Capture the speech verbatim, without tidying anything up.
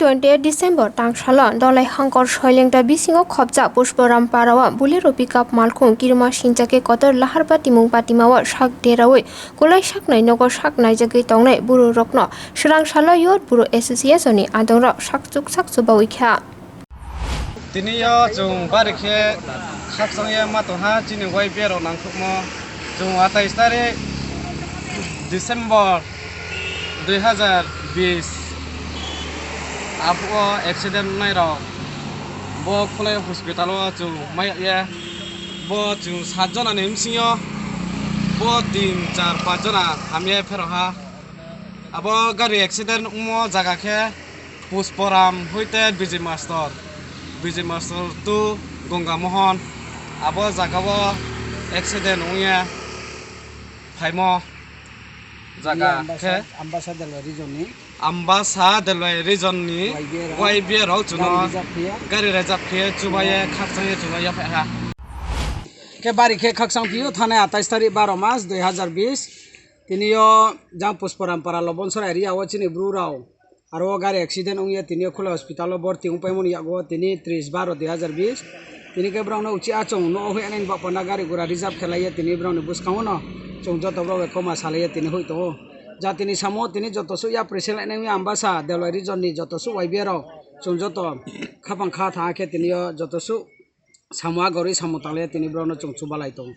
Twenty eight December tangsalo Dolai Hangkor Soilengta bisingo khopjak Pushparam Parao Bolero pickup malkhung kirima sinchakhe kotor lahar patimung patimao sak deraui kulai saknai nogo sak naijagwi tongnai bororokno swrang salo Youth Boro Association ni adongrok sakchuk sakchuk baui kha. Tini yo chwng bari khe khakchang ye ma tongha chini Y B A rok nangkukmo. Chwng atais tarik December dui hazar bis aphuru accident wngnai rok bo Khulai hospital o chwng mai ya. Bo chwng sat jona ni bsing yo bo tin char panch jona hamya pherok ha. Abo gari accident wngmo jaga khe Pushparam hoite Bijay Master, Bijay Master to Ganga Mohan. Abo jaga o accident wngya phaimo jaga khe Ambasa Delwai region ni Ambasa Delwai region ni Y B A rok. Y B A rok chuno gari reserve khe chubaye khakchangye chubaye phaiha. Khe bari khe khakchang phio thanai atais tarik baro mas dui hazar bis. Tini yo jang Pushparam para Lobonsora area o chini bru rao aro o gari accident wngya tini yo Khulai hospital o borti wngpaimoni yago tini tris baro dui hazar bis. Tini khe borok no uchi achung no hoi ani bapana gari gura reserve khelaiya tini borok ni bwskango no chwng joto borok bai koma salaiya tini hoi tongo. Jatini samo tini joto suh yapri se lainai Ambasa Delwai region ni joto suh Y B A rok chwng joto khapang kha tha khe tini yo joto suh samo agorwi samo talaiya tini borok no chwng chubalai tongo.